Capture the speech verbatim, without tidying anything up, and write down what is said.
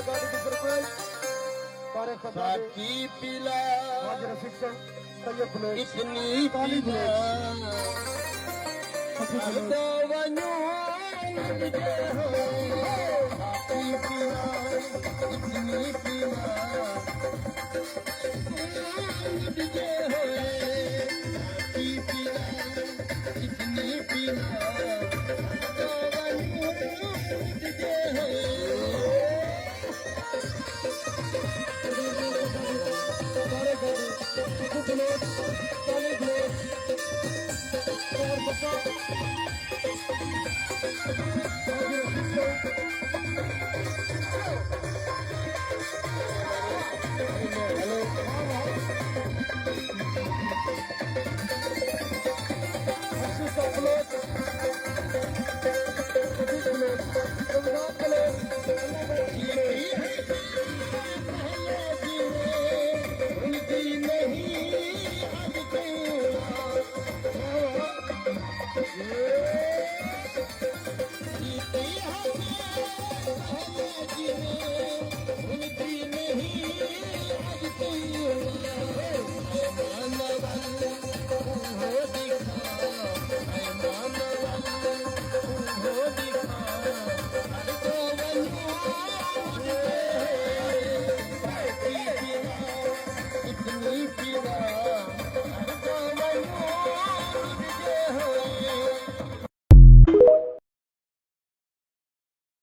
گاڑی دی سرپرائز۔ طارق صدر دے ساقی پلا، حاجی رفیق سنگھ، طیب بلوچ، اتنی تالی بلوچ، پلا، سخی بلوچ۔ اردا ونجو لنگھدے ہوئے۔